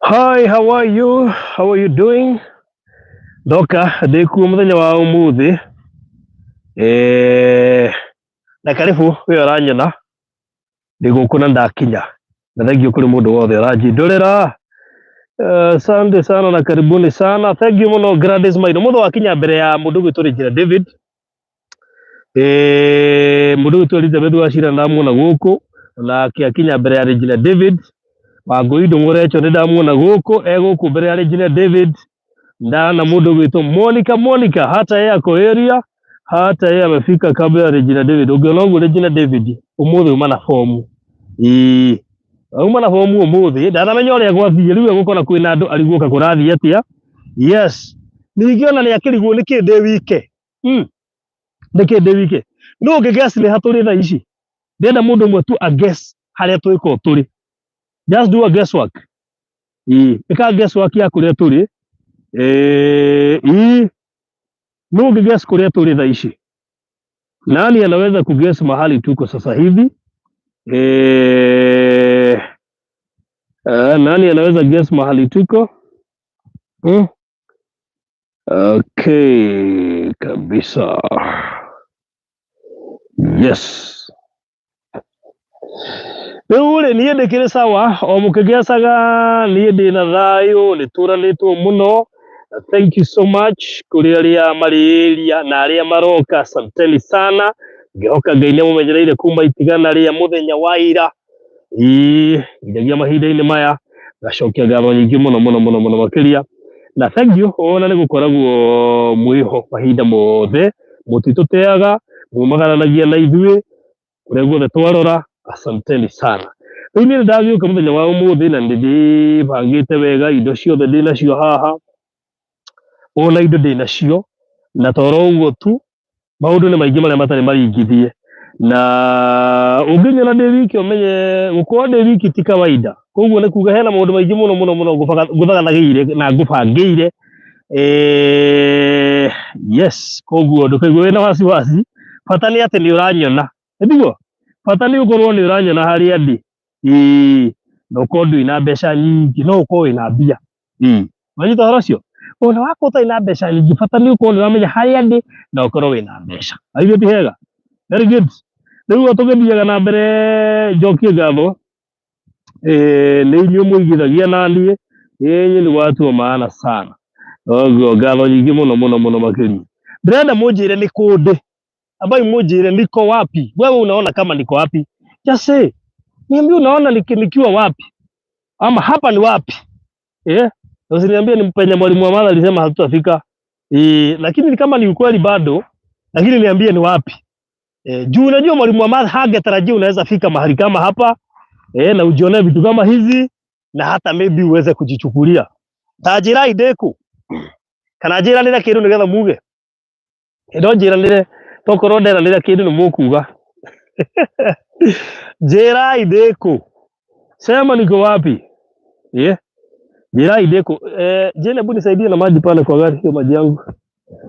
Hi, how are you? How are you doing? Ndoka ndĩkuo mũthenya wa ũmũthĩ. Eh, na karibu we ũranyona ndĩ gũkũ na ndakinya, na thank you kũrĩ mũndũ wothe ũranjindũrĩra. Asante sana na karibuni sana, thank you mũno Gladys Maino. Mũthĩ wakinya mbere ya mũndũ gwĩtwo Regina David. Eh, mũndũ gwĩtwo Elizabeth Wachira ndamuona gũkũ nake akinya mbere ya Regina David. Wangũi Ndũng'ũrecho nĩ ndamuona gũkũ, e gũkũ mbere ya Regina David. Ndana mũndũ gwĩtwo Monica. Monica hata yeye ako area, hata yeye amefika kabla ya Regina David. Ũngĩona ũguo Regina David ũmũthĩ uma na fomu, ĩĩ, uma na fomu ũmũthĩ, ndanamenya ũrĩa gwathiĩ. Rĩu egũkora kwĩna andũ ariguoka kũrathiĩ atĩa. Yes, ningĩ ona nĩ akĩrigwo nĩkĩ ndĩ wike. Nĩkĩ ndĩ wike? No ũngĩ guess nĩ ha tũrĩ thaa ici? Ndĩrenda mũndũ ũmwe tu a guess harĩa twĩkorwo tũrĩ. Just do a guesswork. Ĩĩ, ĩka guesswork ya kũrĩa tũrĩ. Ĩĩ, no ũngĩ guess kũrĩa tũrĩ thaa ici? Nani anaweza kuguess mahali tuko sasa hivi? Nani anaweza guess mahali tuko? Okay, kabisa. Yes. Rĩu rĩ, niĩ ndĩkĩrĩ sawa o mũkĩgecaga, niĩ ndĩna thayũ, nĩ tũranĩtwo mũno. Thank you so much kũrĩ arĩa marĩ area na arĩa maroka, asanteni sana. Ngĩhoka Ngai nĩ amũmenyereire kuma itigana rĩa mũthenya wa ira, ĩĩ, nginyagia mahinda-inĩ maya. Ngacokia ngatho nyingĩ mũno mũno mũno mũno makĩria, na thank you ona nĩ gũkoragwo mwĩho mahinda mothe, mũtitũteaga, mumagaranagia na ithuĩ kũrĩa guothe twarora. Asanteni sana. Rĩu niĩ nĩndagĩũka mũthenya wa ũmũthĩ na nĩndĩbangĩte wega, indo ciothe ndĩnacio haha, ona indo ndĩnacio, na toro ũguo tu, maũndũ nĩ maingĩ marĩa matarĩ maringithie. Na ũngĩnyona ndĩ wiki, ũmenye gũkorwo ndĩ wiki ti kawaida. Koguo nĩ kuga hena maũndũ maingĩ mũno mũno mũno ngũthagathageire na ngũbangĩire. Yes, koguo ndũkaigue wĩna wasiwasi, bata nĩ atĩ nĩ ũranyona, nĩguo bata nĩ ũkorwo nĩ ũranyona harĩa ndĩ. Ĩĩ, na ũkorwo ndũrĩ na mbeca nyingĩ, no ũkorwo wĩna mbia. Ĩĩ, wanyita ũhoro ũcio? Ona wakorwo ũtarĩ na mbeca nyingĩ, bata nĩ ũkorwo nĩ ũramenya harĩa ndĩ na ũkorwo wĩna mbeca. Na githĩ ti hega? Very good. Rĩu o tũgĩthiaga na mbere, njokie ngatho nĩ inyuĩ mũigithagia na niĩ, inyuĩ nĩ watu wa maana sana. Koguo ngatho nyingĩ mũno mũno mũno makĩria. Ndĩrenda mũnjĩre nĩ kũ ndĩ. Ambai mũnjĩre niko wapi. Wewe unaona kama niko wapi? Just say. Niambie unaona nikiwa wapi? Ama hapa ni wapi? Eh? Usiniambie ni penye mwalimu wa math alisema hatutafika. Lakini kama ni ukweli bado, lakini niambie ni wapi. Juu unajua mwalimu wa math hangetarajia unaweza fika mahali kama hapa, na ujionee vitu kama hizi na hata maybe uweze kujichukulia. Ta njĩrai ndĩkũ? Kana njĩranĩre kĩndũ nĩgetha muge? No njĩranĩre, tokorwo nderanĩra kĩndũ nĩ mũkuga. Njĩrai ndĩkũ? Sema niko wapi? Yeah. Njĩrai ndĩkũ? Jane, hebu nisaidie na maji pale kwa gari, hiyo maji yangu.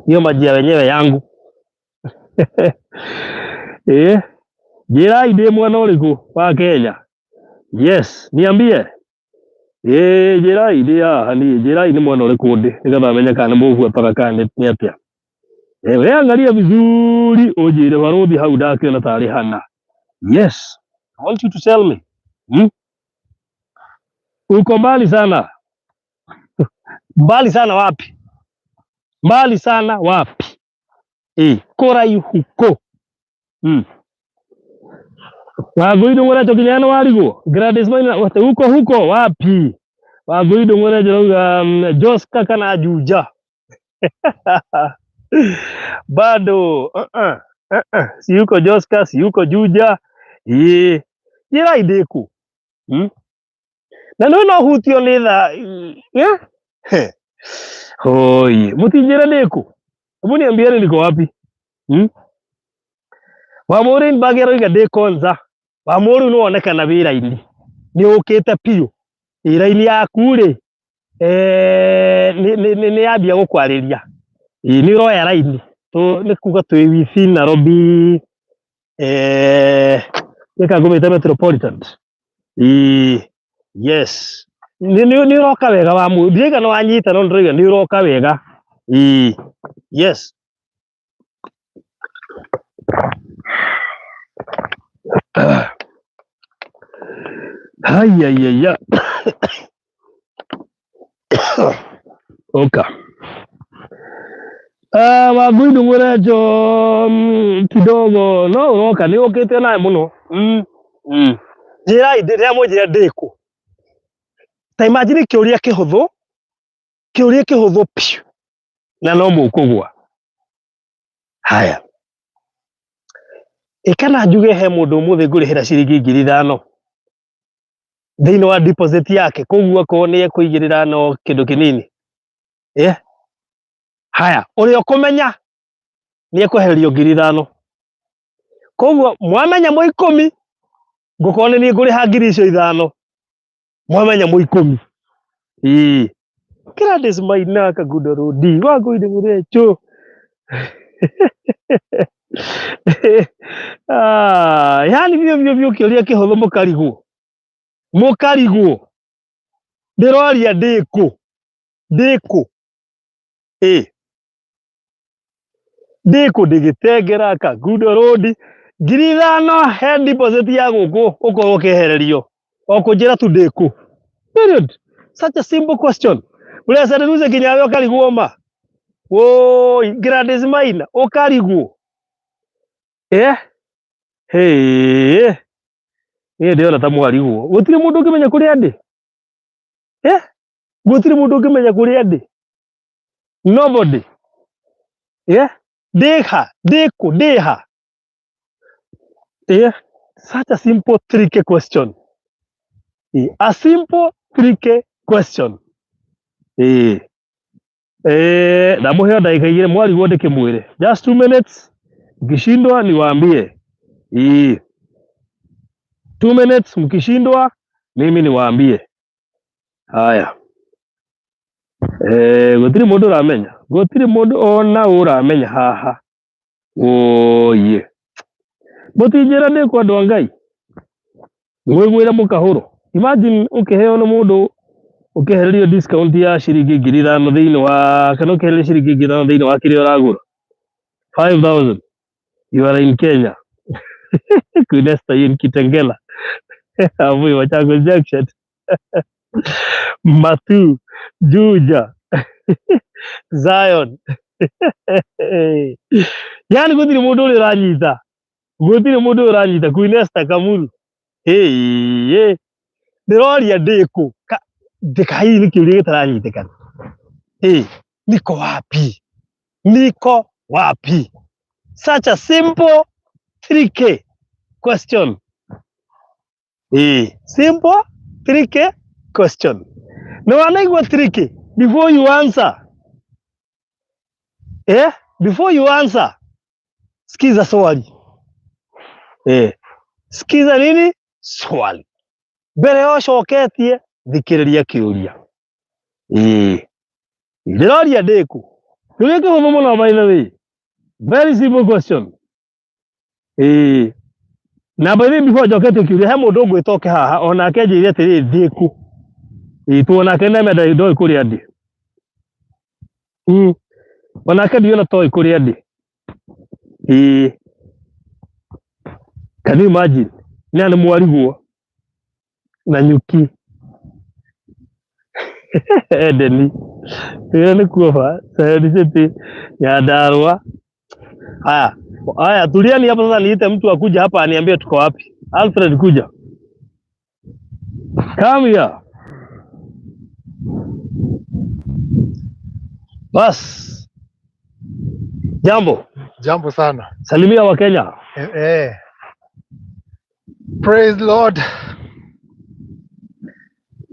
Hiyo maji ya wenyewe yangu. Njĩrai ndĩ mwena ũrĩkũ wa Kenya? Yes, niambie. Njĩrai ndĩ haha niĩ, njĩrai nĩ mwena ũrĩkũ ndĩ nĩgetha menye kana nĩ mũbuataga kana nĩ atĩa. We angalia vizuri ũnjĩre barũthi hau ndakĩona tarĩ hana. Yes, I want you to tell me. Hmm? Uko mbali sana. Mbali sana wapi? Mbali sana wapi? Kũraihu kũ? Wangũi ndũng'ũre kinya nĩ warigwo. Gladys Maina wote huko huko wapi? Wangũi ndũng'ũre njirauga Joska kana Juja. Bado si yuko Joska, si yuko Juja. Njĩrai ndĩkũ? Hmm? Na nĩ no hutio nĩ tha, eh? He. Hoi, mũtinjĩre ndĩkũ? Hebu niambieni niko wapi? Hmm? Wamũri Mbagi aroiga ndĩ Konza. Wamũri nĩ wonekana wĩra-inĩ. Nĩ ũkĩte biũ. Wĩra-inĩ yaku rĩ, nĩ yambia gũkwarĩria. Ĩĩ, nĩ ũroya raini. Nĩ kuga twĩ within Nairobi, reka ngũmĩte Metropolitan. Ĩĩ, yes. Nĩ ũroka wega Wamũri. Ndirauga nĩ wanyita no ndĩrauga nĩ ũroka wega. Ĩĩ, yes. Haiya. Oka. Wangũi ndũng'ũre kidogo no ũroka nĩ ũkĩte nawe mũno. Njĩrai rĩrĩa mũnjĩre ndĩkũ. Ta imagine kĩũria kĩhũthũ, kĩũria kĩhũthũ piũ na no mũkũgwa. Haya. Ĩ kana njuge he mũndũ ũmũthĩ ngũrĩhĩra ciringi 5,000 thĩinĩ wa deposit yake, koguo akorwo nĩ ekũigĩrĩra no kĩndũ kĩnini. Haya, ũrĩa ũkũmenya nĩ ekwehererio 5,000. Koguo mwamenya mwĩ 10, ngũkorwo nĩ niĩ ngũrĩha 5,000. Mwamenya mwĩ 10. Ĩĩ. Gladys Maina Kangundo Road, Wangũi Ndũng'ũre Yani biũ biũ biũ kĩũria kĩhũthũ mũkarigwo. Mũkarigwo. Ndĩroria ndĩkũ? Ndĩkũ? Ĩĩ. Ndĩkũ ndĩgĩtengera Kangundo Road 5,000 he deposit ya gũkũ ũkorwo ũkĩehererio. O kũnjĩra tu ndĩkũ. Period. Such a simple question. Blessed Lucy Kinyawe ũkarigwo ma. Woi, Gladys Maina ũkarigwo. Hey. Niĩ ndĩrona ta mwarigwo. Gũtirĩ mũndũ ũngĩmenya kũrĩa ndĩ. Gũtirĩ mũndũ ũngĩmenya kũrĩa ndĩ. Nobody. Ndĩha, ndĩkũ, ndĩha. Such a simple tricky question. A simple tricky question. Ndamũheo ndagĩka igĩrĩ mwarigwo ndĩkĩmwĩre. Just 2 minutes. Mkishindwa niwaambie. 2 minutes mkishindwa mimi niwaambie. Haya. Gũtirĩ mũndũ ũramenya, gũtirĩ mũndũ ona ũramenya haha. Oye, mũtinjĩra ndĩ kwa andũ a Ngai, mwĩgwĩre mũkahũrwo. Imagine ũkĩheo nĩ mũndũ ũkĩehererio discount ya ciringi 5,000 thĩinĩ wa kana ũkĩehererio ciringi 5,000 thĩinĩ wa kĩrĩa ũragũra 5000. You are in Kenya. Queen Esther in Kitengela, Avui, Machakos Junction, Matu, Juja, Zion. Yani gũtirĩ mũndũ ũrĩa ũranyita, gũtirĩ mũndũ ũrĩa ũranyita. Queen Esther Kamuru. Hey, hey. Ndĩroria ndĩkũ. Ndĩka hihi nĩ kĩũria gĩtaranyitĩkana. Hey, niko wapi? Niko wapi? Such a simple 3K question. Simple 3K question. Na wanaigua 3K before you answer. Before you answer, sikiza swali. Sikiza nini? Swali. Mbere ya ũcoketie, thikĩrĩria kĩũria. Ndĩroria ndĩkũ. Kĩũria kĩhũthũ mũno, by the way. Very simple question. Na by the way, before njoketie kĩũria, he mũndũ ũngwĩta oke haha onake anjĩre atĩrĩrĩ, ndĩkũ. Tuonake nemenda ndoĩ kũrĩa ndĩ. Onake ndiona toĩ kũrĩa ndĩ. Can you imagine? Nĩ nĩ mwarigwo na nyuki Edeni. Ĩyo nĩ kuoba Sayoni City, Nyandarua. Haya, haya, tuliani hapo sasa, niite mtu akuja hapa aniambie tuko wapi. Alfred, kuja. Come here. Bas. Jambo. Jambo sana. Salimia wa Kenya. Praise Lord.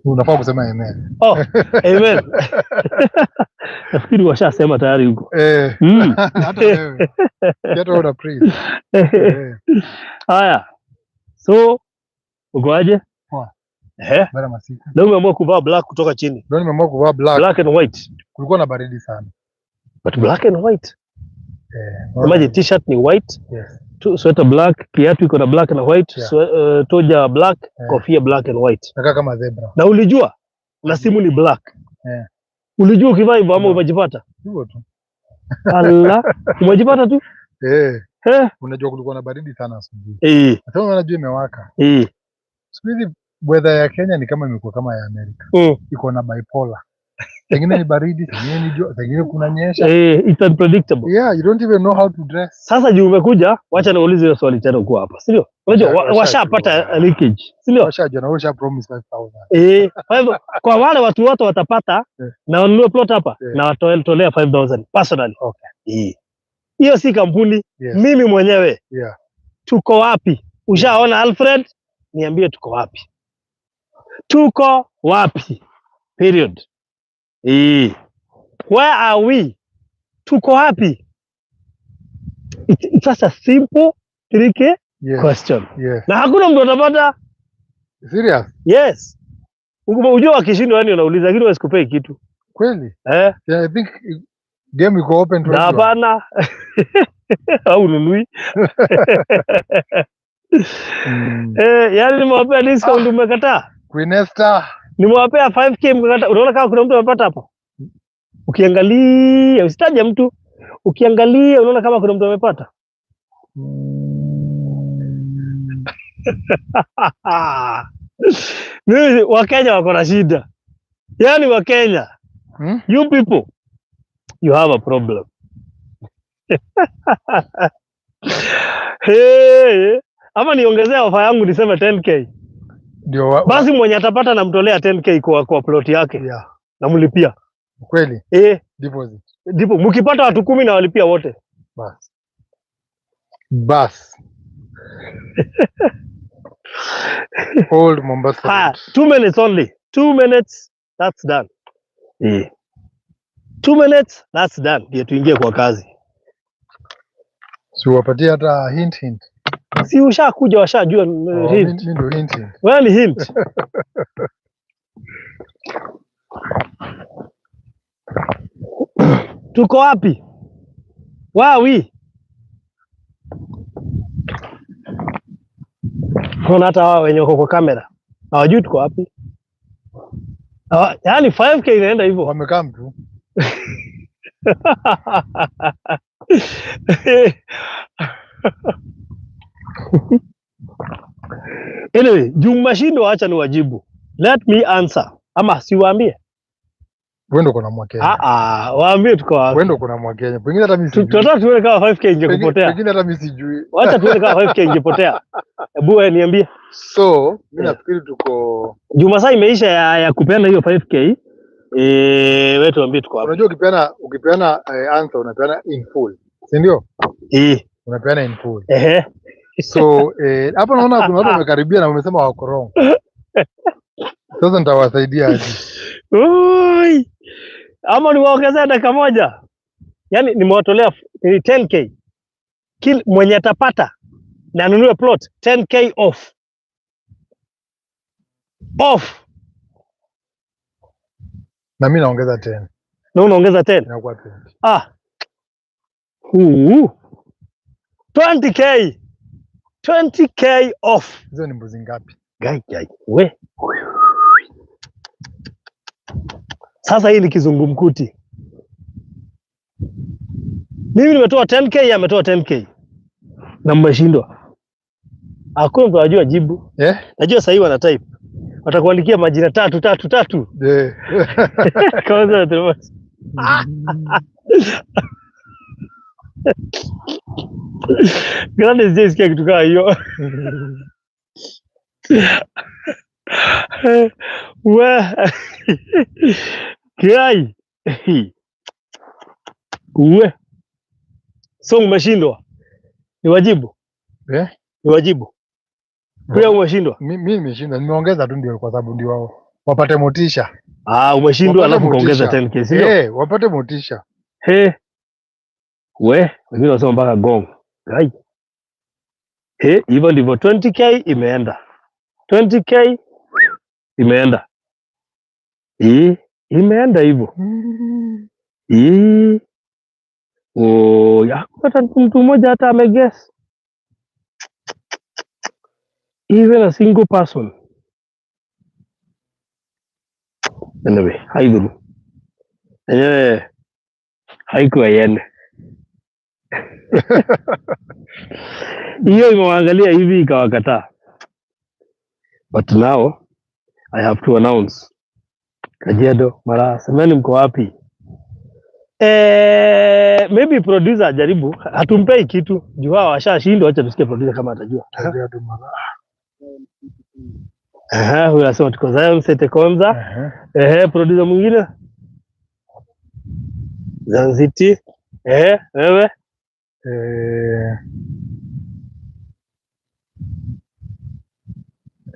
Unafaa kusema amen. Oh, amen. Nafikiri washasema tayari huko. Hata wewe. Hata wewe una praise. Haya. So, uko aje? Poa. Bara masiku. Leo umeamua kuvaa black kutoka chini. Leo nimeamua kuvaa black. Black and white. Kulikuwa na baridi sana. But black and white. Imagine t-shirt ni white. Yes. Sweater black, kiatu iko na black na white, Yeah. Toja black, Yeah. kofia black and white. Nakaa kama zebra. Na ulijua na simu ni black. Yeah. Ulijua ukivaa hivyo ama No. umejipata? Hivyo tu. Allah, umejipata tu? Unajua kulikuwa na baridi sana asubuhi. Sasa unajua imewaka. Siku hizi weather ya Kenya ni kama imekuwa kama ya Amerika. Iko na bipolar. Pengine ni baridi, pengine ni jua, pengine kunanyesha. It's unpredictable. Yeah, you don't even know how to dress. Sasa juu umekuja, wacha niulize hiyo swali tena uko hapa, si ndio? Unajua washapata leakage, si ndio? Washajua na washa promise 5,000. Five, kwa wale watu wote watapata na wanunue plot hapa na watolea 5,000 personally. Hiyo si kampuni, mimi mwenyewe. Tuko wapi? Ushaona Alfred? Niambie tuko wapi? Tuko wapi? Period. Where are we? Tuko wapi? It's just a simple tricky question. Na hakuna mtu atapata. Serious? Yes. Unajua wakishindwa yani unauliza lakini wasikupei kitu. Kweli? Yeah, I think game iko open to Na everyone. hapana. Au nunui. Yani nimewapea discount umekataa. Queen Esther. Nimewapea 5K mkakataa. Unaona kama kuna mtu amepata hapo? Ukiangalia, usitaje mtu. Ukiangalia unaona kama kuna mtu amepata? Mimi Wakenya wako na shida. Yaani Wakenya, you people, you have a problem. Hey, ama niongezea ofa yangu niseme 10K. Ndio Basi mwenye atapata namtolea 10K kwa plot yake. Yeah. Namlipia. Kweli? Deposit. Ndipo mkipata watu 10 na walipia wote. Bas. Bas. Old Mombasa. Ha, 2 minutes only. 2 minutes, that's done. 2 minutes, that's done. Ndio tuingie kwa kazi. Si uwapatie hata hint hint. Si ushakuja washajua, Oh, hint. mi ndio hint hint. Wewe ni hint. Tuko wapi? Wawi. Kuna hata wao wenye wako kwa kamera hawajui tuko wapi. Yaani 5K inaenda hivyo. Wamekaa mtu. Anyway, juu mashindo, acha niwajibu. Let me answer. Ama siwaambie? Wewe ndio kuna Mwakenya. Ah ah, waambie tuko wapi. Wewe ndio kuna Mwakenya. Pengine hata mimi sijui. Tunataka tuone kama 5K ingekupotea. Pengine hata mimi sijui. Wacha tuone kama 5K ingepotea. Hebu wewe niambie. So, mimi nafikiri tuko Juma saa imeisha ya kupeana hiyo 5K. Wewe tuambie tuko wapi. Unajua ukipeana answer unapeana in full. Si ndio? Unapeana in full. Ehe. So, hapa naona kuna watu wamekaribia na wamesema wako wrong. Sasa nitawasaidia aje? Oi. Ama niwaongezea dakika moja. Yaani nimewatolea 10K. Kila mwenye atapata na anunue plot 10K off. Off. Na mimi naongeza 10. Na unaongeza 10? Inakuwa 20. Ah. Huu. 20K. 20K off. Hizo ni mbuzi ngapi? Gai, gai. We. Sasa hii ni kizungumkuti. Mimi nimetoa 10K, yeye ametoa 10K. Na mmeshindwa. Hakuna mtu anajua jibu. Najua sasa hivi wana type. Watakuandikia majina 3 3 3. Kwanza tunasema. Grande sijasikia kitu kama hiyo. We. Kai. We. So umeshindwa. Ni wajibu. Ni wajibu. Pia umeshindwa. Mimi nimeshindwa. Nimeongeza tu ndio kwa sababu ndio wao wapate motisha. Ah, umeshindwa alafu ukaongeza 10K, sio? Wapate motisha. He. We, wengine wanasema mpaka gong. Kai. He, hivyo ndivyo 20K imeenda. 20K imeenda. Imeenda hivyo. Oh, hata mtu mmoja hata ameguess. Even a single person. Anyway, haidhuru. Anyway, haikuwa yene. Hiyo imewaangalia hivi ikawakataa. But now I have to announce. Kajiado, Mara, semeni mko wapi? Maybe producer ajaribu, hatumpei kitu. Juu hao washashindwa, acha tusikie producer kama atajua. Kajiado, Mara. Aha, huyu anasema tuko Zion City Konza. Producer mwingine? Zion City. Wewe?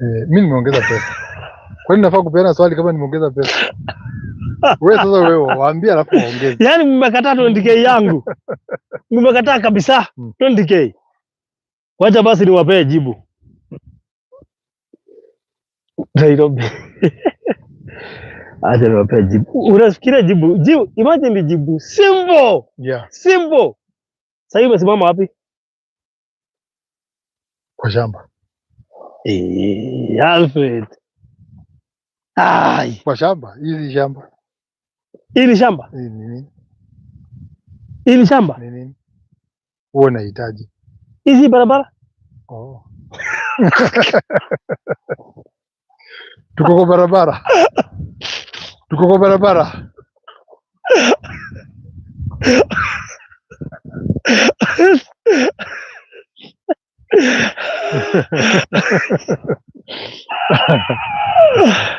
Mimi nimeongeza pesa. Kwani nafaa kupeana swali kama nimeongeza pesa? Wewe sasa wewe waambie alafu waongeze. Yaani mmekataa 20K yangu. Mmekataa kabisa 20K. Wacha basi niwapee jibu. Nairobi. Acha niwapee jibu. Unafikiria jibu? Jibu, imagine ni jibu simple. Yeah. Simple. Sasa hivi umesimama wapi? Kwa shamba. Alfred. Ai. Kwa shamba, hizi shamba. Hii ni shamba? Hii ni nini? Hii ni shamba? Ni nini? Wewe unahitaji. Hizi barabara? Oh. Tuko kwa barabara. Tuko kwa barabara.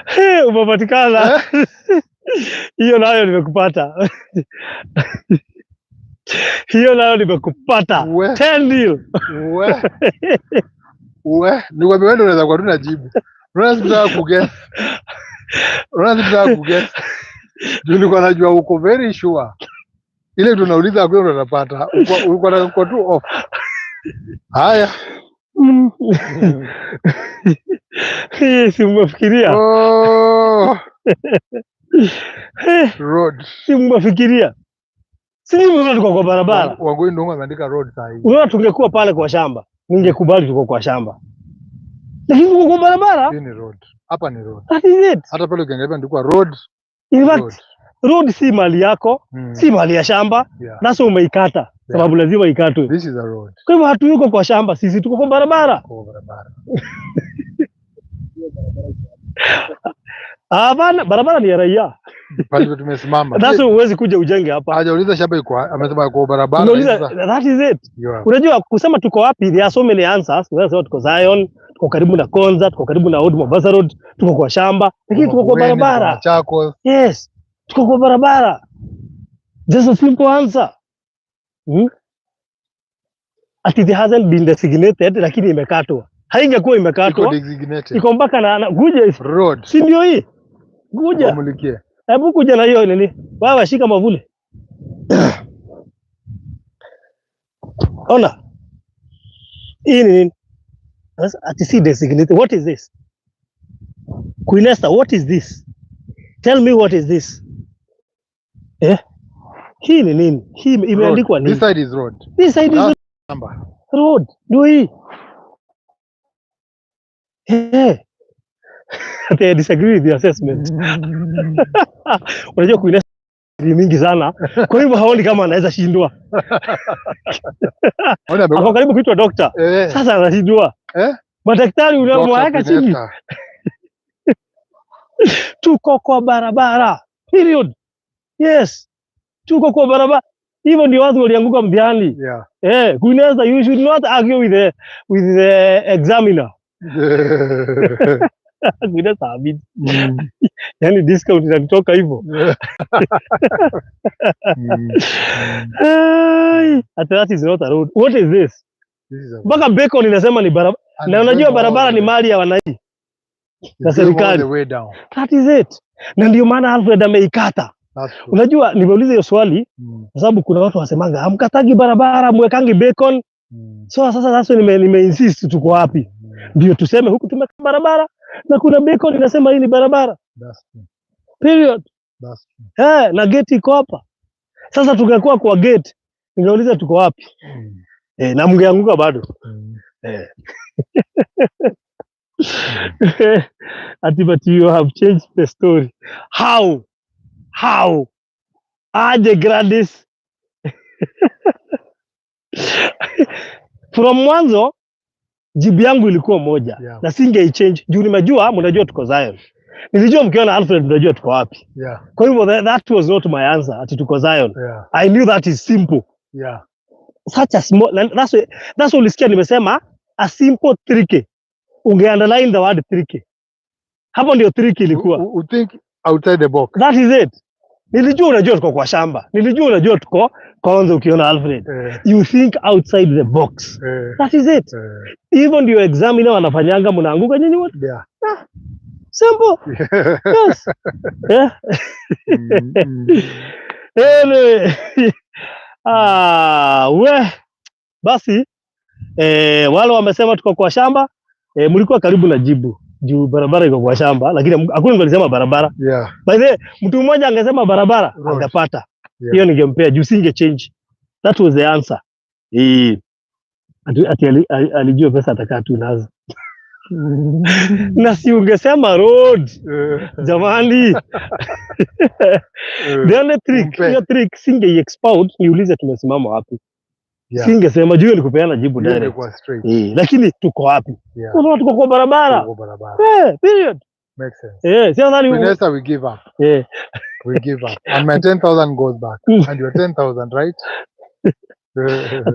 Hey, umepatikana. Hiyo nayo nimekupata. Hiyo nayo nimekupata. 10 deal. We. We, ni kwa wewe unaweza kwa tu najibu. Unaona sikutaka kuguess. Unaona sikutaka kuguess. Juu nilikuwa najua uko very sure. Ile tunauliza hakuna mtu atapata. Uko na uko tu off. Haya. Si mmefikiria? Oh. Road. Si mmefikiria? Si mimi tuko kwa barabara. Wangui Ndung'u ameandika road saa hii. Unaona, tungekuwa pale kwa shamba, ningekubali tuko kwa shamba, lakini tuko kwa barabara. Hii ni road. Hapa ni road. That is it. Hata pale ukiangalia ndikuwa road. In fact, Road. Road si mali yako, si mali ya shamba, naso umeikata sababu lazima ikatwe. This is a road. Kwa hivyo hatuko kwa shamba sisi, tuko kwa barabara. Kwa barabara. Hapana, barabara ni ya raia. Pale tumesimama. Sasa huwezi kuja ujenge hapa. Hajauliza shamba iko, amesema kwa barabara. Unauliza, Sasa that is it. you Unajua kusema tuko wapi, there are so many answers. Unaweza sema tuko Zion, tuko karibu na Konza, tuko karibu na Old Mombasa Road, tuko kwa shamba, lakini tuko kwa Makueni, barabara. Machakos. Yes, tuko kwa barabara. Just a simple answer. Ati it hasn't been designated, lakini imekatwa. Haingekuwa Iko imekatwa, designated. Iko mpaka na kuja, Road. si ndio hii? Kuja. Wamulikie. Hebu kuja na hiyo nini? Wewe shika mavule. Ona. Hii ni nini? Sasa ati si designated. What is this? Queen Esther, what is this? Tell me what is this? Eh? Hii ni nini? Hii imeandikwa Road. nini? This side is road. This side is That's number. Road. Ndio hii. Eh. I disagree with the assessment. Unajua Queen Esther ni mingi sana. Kwa hivyo haoni kama anaweza shindwa. Ona Ako karibu kuitwa doctor. Sasa anashindwa. Eh? Madaktari Dr. unamweka chini. Queen Esther. Tuko kwa barabara. Period. Yes. Tuko kwa barabara. Hivyo ndio watu walianguka mtihani. Queen Esther, you should not argue with the examiner. Queen Esther habidi. Yaani discount inatoka hivyo. Ai, that is not a road. What is this? This is a Mpaka beacon inasema ni barabara. And Na unajua going all barabara the ni way. mali ya wananchi It's na going all serikali. the way down. That is it. Na ndio maana Alfred ameikata. That's true. Unajua nimeuliza hiyo swali kwa sababu kuna watu wasemanga hamkatagi barabara, mwekangi beacon. So sasa nime insist tuko wapi? Ndio tuseme huku tumeka barabara na kuna beacon inasema hii ni barabara. That's true. Period. That's true. Na gate iko hapa. Sasa tungekuwa kwa gate, ningeuliza tuko wapi? Na mngeanguka bado. Ati but you have changed the story. How? How? Aje Gladys? From mwanzo jibu yangu ilikuwa moja na singeichange juu nimejua mnajua tuko Zion. Nilijua mkiona Alfred mnajua tuko wapi. Kwa hivyo that was not my answer ati tuko Zion. I knew that is simple. Such a small and that's why ulisikia nimesema a simple trick. Unge underline the word trick. Hapo ndio trick ilikuwa. You think outside the box. That is it. Nilijua unajua tuko kwa shamba. Nilijua unajua tuko kwanza ukiona Alfred. You think outside the box. That is it. Hivyo ndio examiner wanafanyanga, mnaanguka nyinyi wote. Simple. Yes. Yeah. Anyway. Ah, we. Basi wale wamesema tuko kwa shamba, mlikuwa karibu na jibu juu barabara iko kwa shamba, lakini hakuna mtu alisema barabara. By the way, mtu mmoja angesema barabara Road. angepata. Yeah. Hiyo ningempea juu singe change. That was the answer. Ati alijua pesa atakaa tu nazo. Na si ungesema road jamani. The only trick, Umpe. hiyo trick singe expound niulize tumesimama wapi. Yeah. Singesema juu ni kupeana jibu Hiyo direct. ingekuwa straight. Lakini tuko wapi? Yeah. Tuko kwa barabara. Tuko barabara. Period. Makes sense. Sio dhani Vanessa, we give up. We give up. And my 10,000 goes back. And your 10,000, right?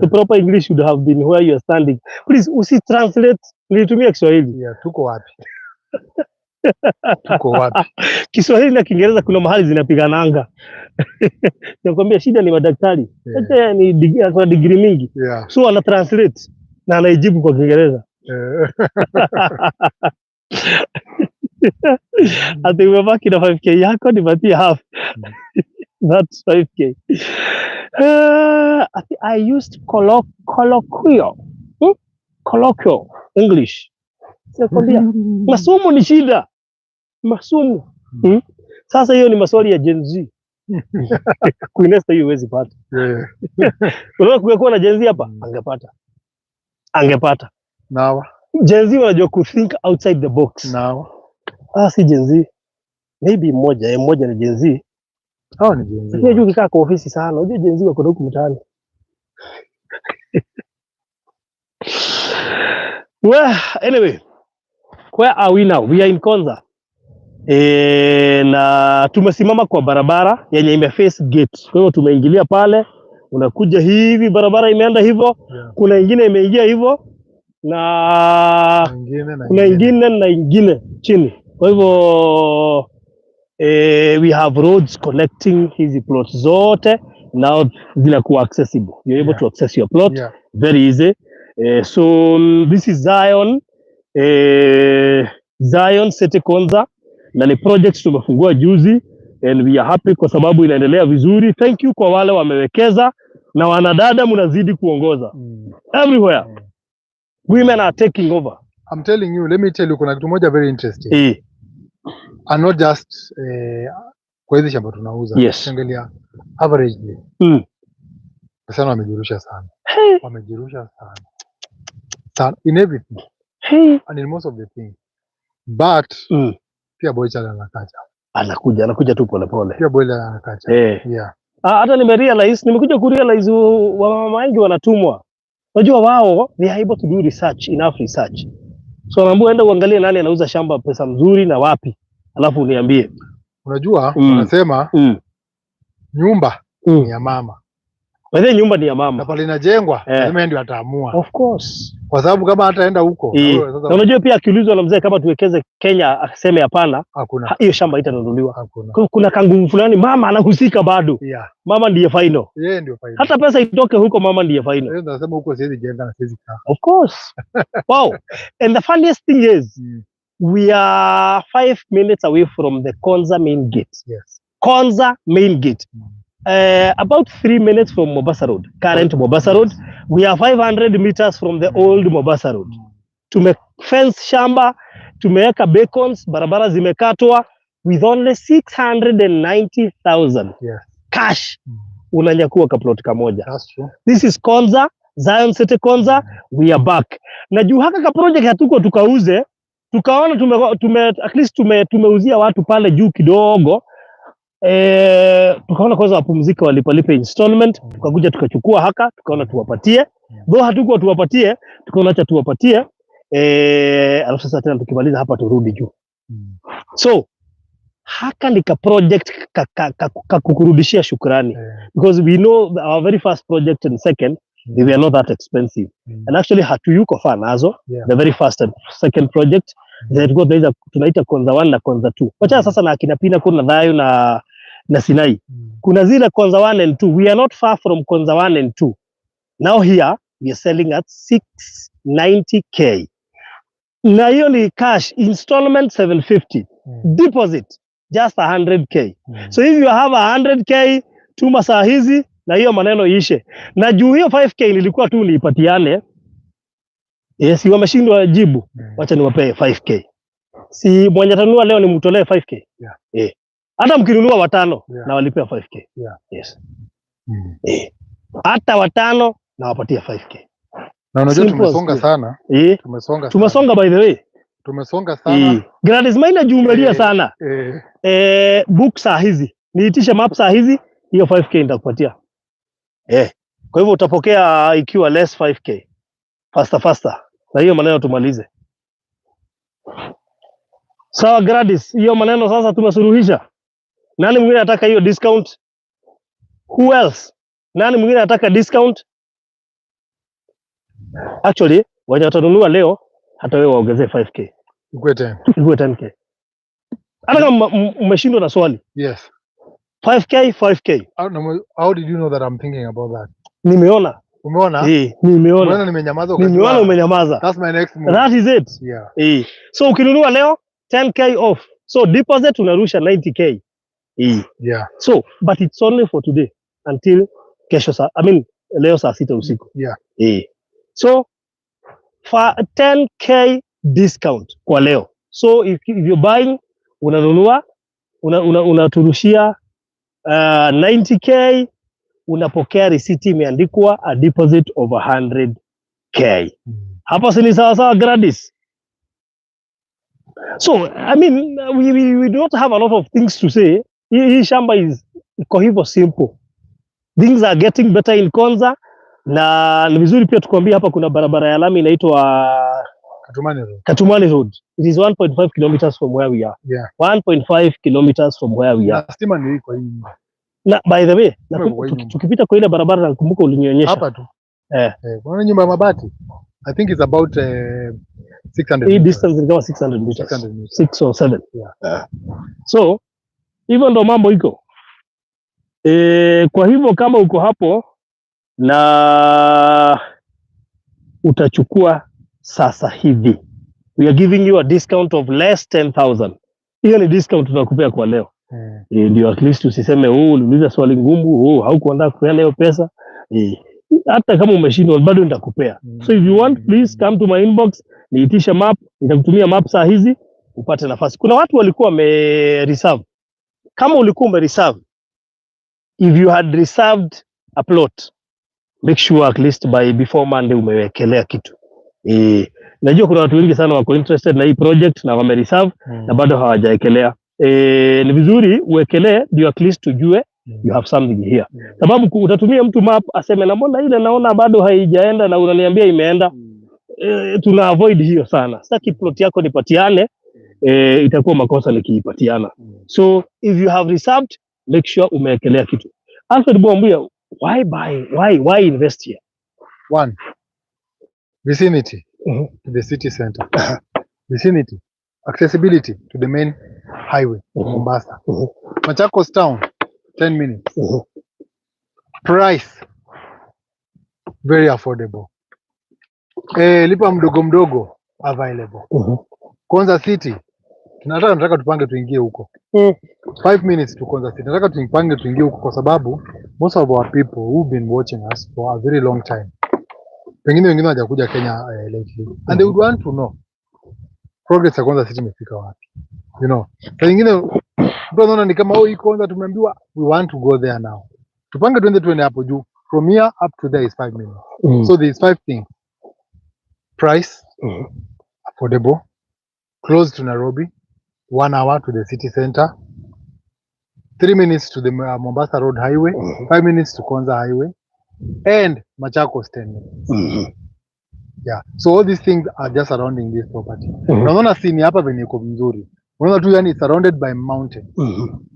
The proper English should have been where you are standing. Please, usi translate. Nilitumia Kiswahili. Yeah, tuko wapi? Tuko wapi? Kiswahili na Kiingereza kuna mahali zinapigananga. Nakwambia shida ni madaktari. Yeah. Acha ni kuna degree mingi. So ana translate na anaijibu kwa Kiingereza. Ati umebaki na 5K yako nipatie half. That's 5K. Ati I used colloquial. Colloquial English. Nakwambia masomo ni shida. Masomo. Sasa hiyo ni maswali ya Gen Z. Queen Esther hiyo huwezi pata. Unaona kungekuwa na Gen Z hapa, angepata. Angepata. Now, Gen Z wanajua kuthink outside the box. Now. Ah, si Gen Z. Maybe mmoja, mmoja ni Gen Z. Hao ni Gen Z. Lakini unajua ukikaa kwa ofisi sana, unajua Gen Z wako na huku mtaani. Well, anyway, where are we now? We are in Konza. Na tumesimama kwa barabara yenye imeface gate. Kwa hiyo tumeingilia pale, unakuja hivi, barabara imeenda hivyo, kuna ingine imeingia hivyo na Ingine na kuna ingine. ingine na ingine chini. Kwa hivyo we have roads connecting hizi plots zote, now zinakuwa accessible. You're able to access your plot very easy. So this is Zion, Zion City Konza, na ni project tumefungua juzi and we are happy kwa sababu inaendelea vizuri. Thank you kwa wale wamewekeza na wanadada, mnazidi kuongoza everywhere. Women are taking over. I'm telling you, let me tell you, kuna kitu moja very interesting. And not just kwa hizi shamba tunauza. Ukiangalia averagely, sana wamejirusha sana. Hey. Wamejirusha sana. Sana in everything Hey. And in most of the things. But pia boy child anakacha. Anakuja tu polepole. Pia boy child anakacha. Ah, hata nimerealize, nimekuja kurealize wamama wengi wanatumwa. Unajua wao they are able to do research, enough research. So wanaambiwa, enda uangalie nani anauza shamba pesa mzuri na wapi, alafu uniambie. Unajua wanasema nyumba ni ya mama. By the way, nyumba ni ya Na mama. pale inajengwa lazima yeye ndio ataamua. Of course. Kwa sababu kama hataenda huko wewe Na sasa unajua pia akiulizwa na mzee kama tuwekeze Kenya aseme hapana, hakuna hiyo shamba haitanunuliwa. Hakuna. Kwa hiyo kuna kanguvu fulani mama anahusika bado. Mama ndiye final. Yeye ndio final. Hata pesa itoke huko, mama ndiye final. Yeye ndio anasema huko siwezi jenga na siwezi kaa. Of course. Wow. And the funniest thing is, we are 5 minutes away from the Konza main gate. Konza main gate. About 3 minutes from Mombasa Road, current Mombasa Road. We are 500 meters from the old Mombasa Road. Tume fence shamba, tumeweka beacons, barabara zimekatwa with only 690,000 cash. Unanyakua kaplot kamoja. That's true. This is Konza, Zion City Konza, we are back. Na juu haka ka project hatuko tukauze, tukaona tume at least tumeuzia watu pale juu kidogo. Tukaona kwanza wapumzike walipalipe installment, tukakuja tukachukua haka, tukaona tuwapatie. Though hatukuwa tuwapatie, tukaona acha tuwapatie. Alafu sasa tena tukimaliza hapa turudi juu. So haka ni ka project ka kukurudishia shukrani because we know our very first project and second, they were not that expensive and actually hatuyuko far nazo. The very first and second project zilikuwa tunaita Konza 1 na Konza 2. Wacha sasa na akina Pinnacle na Dhayo na Sinai, kuna zile Konza 1 and 2. We are not far from Konza 1 and 2. Now here we are selling at 690K na hiyo ni cash, installment 750, deposit just 100K. So if you have 100K, tuma saa hizi na hiyo maneno iishe. Na juu hiyo 5K nilikuwa tu niipatiane. Yes, wameshindwa jibu. Wacha niwapee 5K. Si mwenye atanunua leo nimtolee 5K? Yeah. Hata mkinunua watano Yeah. na walipia 5K. Yes. Hata watano nawapatia 5K. Na unajua Simple as tumesonga that. sana. Tumesonga sana. Tumesonga, by the way. Tumesonga sana. Gladys Maina, juu umelia sana. Book saa hizi. Niitishe map saa hizi, hiyo 5K nitakupatia. Kwa hivyo utapokea ikiwa less 5K. Faster faster. Na hiyo maneno tumalize. Sawa Gladys, hiyo maneno sasa tumesuluhisha. Nani mwingine anataka hiyo discount? Who else? Nani mwingine anataka discount? Actually, wenye watanunua leo hata wewe waongezee 5K. Ikuwe 10. Ikuwe 10K. Hata kama mmeshindwa na swali. 5K, 5K. How did you know that I'm thinking about that? Nimeona. Umeona? Eh, nimeona. Umeona nimenyamaza ukajua. Nimeona umenyamaza. That's my next move. That is it. Eh. So ukinunua leo 10K off. So deposit unarusha 90K. Eh. So but it's only for today until kesho saa, I mean leo saa 6 usiku. Eh. So for 10K discount kwa leo. So if you're buying, unanunua, unaturushia 90K unapokea receipt imeandikwa a deposit of 100K. Hapa si ni sawa sawa, Gladys? So I mean, we don't have a lot of things to say. Hii shamba is iko hivyo simple. Things are getting better in Konza, na ni vizuri pia tukwambia hapa kuna barabara ya lami inaitwa Katumani Road. Katumani Road. It is 1.5 kilometers from where we are. 1.5 kilometers from where we are. Na stima ni iko hii nyumba. Na by the way, Stima iko kwa hii nyumba. Tukipita kwa ile barabara nakumbuka ulinionyesha. Hapa tu. Eh. Eh, kuna nyumba ya mabati. I think it's about 600 Hii meters. Distance ni kama 600 meters. 600 meters. 6 or 7. Yeah. So hivyo ndo mambo iko. Kwa hivyo kama uko hapo na utachukua sasa hivi, we are giving you a discount of less 10,000. Hiyo ni discount tunakupea kwa leo. Ndio at least usiseme, "Oh, uliuliza swali ngumu, oh, haukuandaa kupeana hiyo pesa." Hata kama umeshindwa bado nitakupea. So if you want, please come to my inbox, niitishe map, nitakutumia map saa hizi upate nafasi. Kuna watu walikuwa wame reserve. Kama ulikuwa ume reserve, if you had reserved a plot, make sure at least by before Monday umewekelea kitu. Najua kuna watu wengi sana wako interested na hii project na wame reserve na bado hawajaekelea. Ni vizuri uwekelee ndio at least tujue you have something here. Sababu utatumia mtu map aseme, "Na mbona ile naona bado haijaenda na unaniambia imeenda?" Tuna avoid hiyo sana. Sitaki plot yako nipatiane, itakuwa makosa nikiipatiana. So if you have reserved, make sure umewekelea kitu. Alfred Bwambuya, why buy, why invest here? One, vicinity to the city center. Vicinity, accessibility to the main highway, Mombasa. Machakos town, 10 minutes. Price, very affordable. Lipa mdogo mdogo, available. Konza City, tunataka tupange tuingie huko. 5 minutes to Konza City. Nataka tupange tuingie huko kwa sababu most of our people who've been watching us for a very long time, pengine wengine hawajakuja Kenya lately and they would want to know progress ya Konza City imefika wapi. Saa nyingine mtu anaona ni kama, "Oh, hii Konza tumeambiwa," we want to go there now. Tupange tuende hapo juu. From here up to there is 5 minutes. So there is five things: price, affordable, close to Nairobi, 1 hour to the city center, 3 minutes to the Mombasa Road Highway, 5 minutes to Konza Highway, and Machakos 10 minutes. Yeah. So all these things are just surrounding this property. Unaona scene hapa venye iko mzuri. Unaona tu yani it's surrounded by mountain.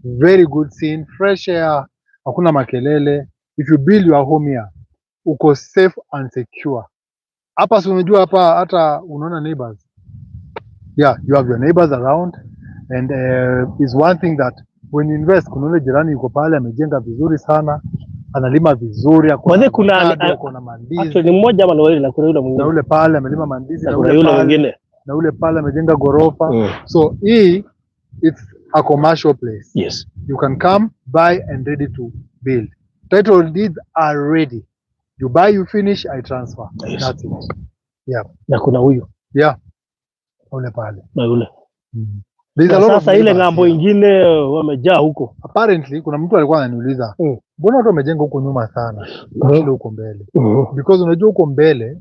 Very good scene, fresh air, hakuna makelele. If you build your home here, uko safe and secure. Hapa si unajua hapa hata unaona neighbors. Yeah, you have your neighbors around and is one thing that when you invest, kuna ule jirani yuko pale amejenga vizuri sana, analima vizuri, ako na Kwanza kuna avocado, ako na mandizi. Actually ni mmoja ama ni wawili na kuna yule Na mwingine. ule pale amelima mandizi Na na kuna ule yule pale mwingine. Na ule pale amejenga ghorofa. So hii it's a commercial place. You can come buy and ready to build. Title deeds are ready. You buy, you finish, I transfer. That's it. Yeah. Na kuna huyu Yeah. Ule pale. Na yule. There's a Na lot of sasa ile neighbors ng'ambo here. ingine wamejaa huko. Apparently kuna mtu alikuwa ananiuliza, "Mbona watu wamejenga huko nyuma sana kushinda huko mbele?" Because unajua huko mbele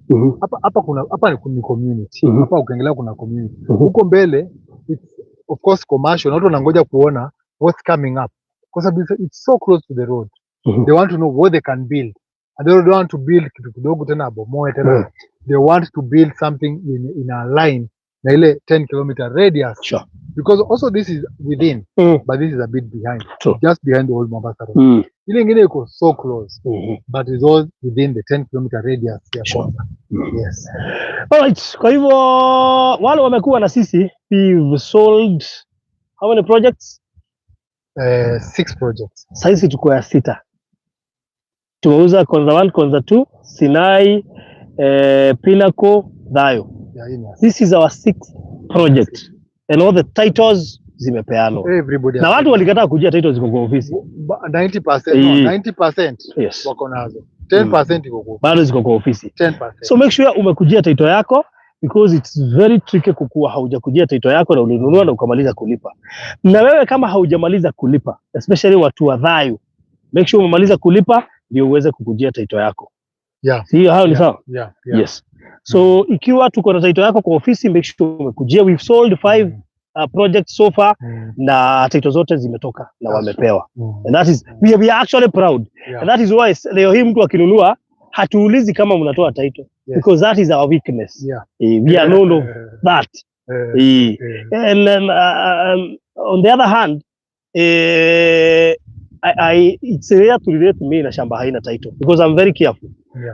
hapa kuna hapa ni community. Hapa ukiangalia kuna community. Huko mbele it's of course commercial. Na watu wanangoja kuona what's coming up. Kwa sababu it's so close to the road. They want to know what they can build. And they don't want to build kitu kidogo tena abomoe tena. They want to build something in a line na ile 10 kilometer radius. Because also this is within, but this is a bit behind. Just behind the old Mombasa Road. Ile ingine iko so close, but it's all within the 10 kilometer radius ya Konza. Yes. Alright, kwa hivyo wale wamekuwa na sisi, we've sold how many projects? Six projects. Saizi tuko ya sita. Tumeuza Konza 1, Konza 2, Sinai, Pinnacle, Dhayo. Yeah, hii ni ya This is our sixth project and all the titles zimepeanwa. Everybody Na has watu walikataa kujia titles ziko kwa ofisi. 90%, no, 90% wako nazo. 10% iko kwa Bado ziko kwa ofisi. 10%. So make sure umekujia title yako because it's very tricky kukuwa haujakujia title yako na ulinunua na ukamaliza kulipa. Na wewe kama haujamaliza kulipa, especially watu wa Dhayo, Make sure umemaliza kulipa ndio uweze kukujia title yako. Si hayo ni sawa? Yeah. Yes. So ikiwa tuko na title yako kwa ofisi, make sure umekujia. We've sold five projects so far na title zote zimetoka na That's wamepewa. And that is we are actually proud. And that is why leo hii mtu akinunua, hatuulizi kama mnatoa title because that is our weakness. We are known of that. And then on the other hand, it's rare to relate to me na shamba haina title because I'm very careful.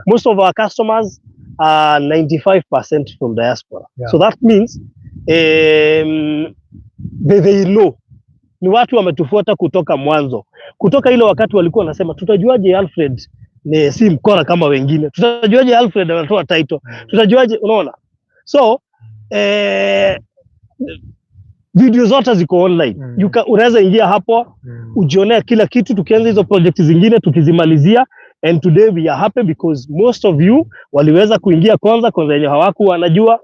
Most of our customers are 95% from diaspora. So that means they know ni watu wametufuata kutoka mwanzo, kutoka ile wakati walikuwa wanasema, "Tutajuaje Alfred ni si mkora kama wengine? Tutajuaje Alfred anatoa title? Tutajuaje?" Unaona? So video zote ziko online. Unaweza ingia hapo ujionea kila kitu. Tukianza hizo project zingine, tukizimalizia, and today we are happy because most of you waliweza kuingia Konza, Konza yenye hawakuwa wanajua.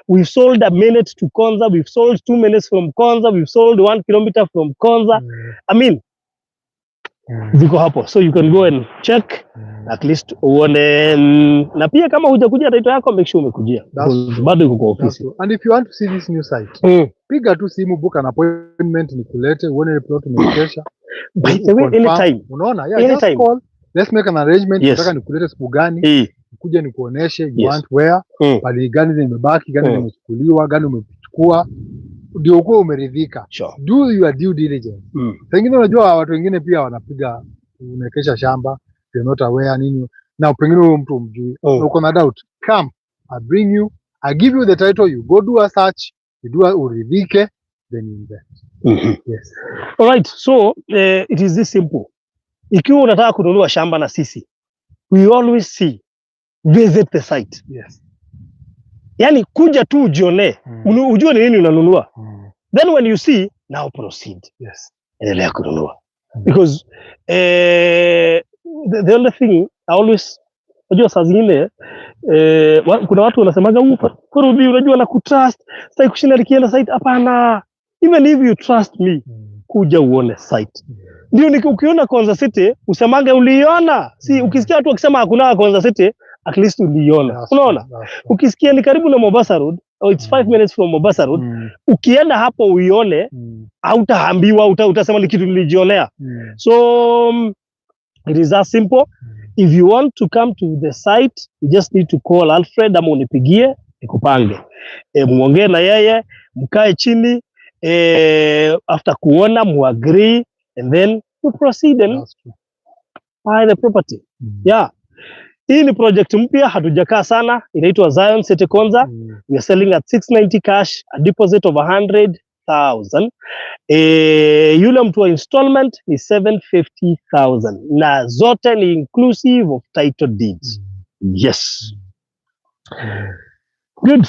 We've sold a minute to Konza, we've sold 2 minutes from Konza, we've sold 1 kilometer from Konza. I mean, ziko hapo, so you can go and check at least uone. Na pia kama hujakujia title yako, make sure umekujia That's because true. Bado iko kwa That's ofisi. True. And if you want to see this new site, piga tu simu, book an appointment, nikulete uone ile plot umeikesha. By the way, Confirm. Anytime. Unaona? Yeah, just Anytime. call. Let's make an arrangement. Nataka nikulete siku gani? Kuja nikuoneshe you want where, pali gani zimebaki, gani zimechukuliwa, gani umechukua, ndio ukuwe umeridhika. Do your due diligence. Pengine unajua watu wengine pia wanapiga, unaekesha shamba, you're not aware nini, na pengine huyo mtu umjui, uko na doubt, come, I bring you, I give you the title, you go do a search, you do a, uridhike, then you invest. Yes. All right, so it is this simple. Ikiwa unataka kununua shamba na sisi, we always see visit the site. Yani kuja tu ujionee, ujue ni nini unanunua. Then when you see, now proceed. Endelea kununua. Because the only thing I always, unajua saa zingine kuna watu wanasemaga, "Kurudi, unajua na kutrust, sitaki kushinda nikienda site." Hapana. Even if you trust me, kuja uone site. Ndio ukiona Konza City usemange uliiona. Si ukisikia watu wakisema hakuna Konza City, at least uliiona. That's Unaona? True. That's true. Ukisikia ni karibu na Mombasa Road, oh, it's 5 minutes from Mombasa Road, ukienda hapo uione, hautaambiwa, utasema ni kitu nilijionea. So it is that simple. If you want to come to the site, you just need to call Alfred ama unipigie nikupange. Muongee na yeye, mkae chini, after kuona muagree and then you proceed and That's true. Buy the property. Yeah. Hii ni project mpya, hatujakaa sana, inaitwa Zion City Konza. We are selling at 690 cash, a deposit of 100,000. Yule mtu wa installment ni 750,000 na zote ni inclusive of title deeds. Yes. Good.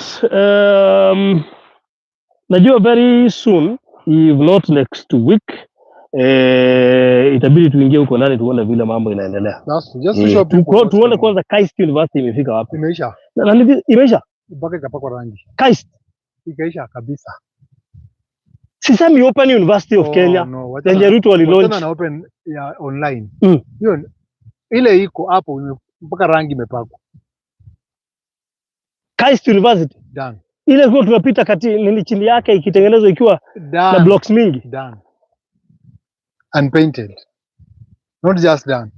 Najua very soon, if not next week, itabidi tuingie huko ndani tuone vile mambo inaendelea. That's true. Just to show people what's Tuone going on. Kwanza KAIST University imefika wapi. Imeisha Na imeisha mpaka ikapakwa rangi, KAIST. Ikaisha kabisa. Sisemi Open University of Oh, Kenya no, wachana yenye Ruto walilaunch. Wachana na open ya online. Hiyo ile iko hapo mpaka rangi imepakwa. KAIST University Done. Ile kwa tunapita kati nini chini yake ikitengenezwa ikiwa na Done. Blocks mingi. Done. And painted. Not just done.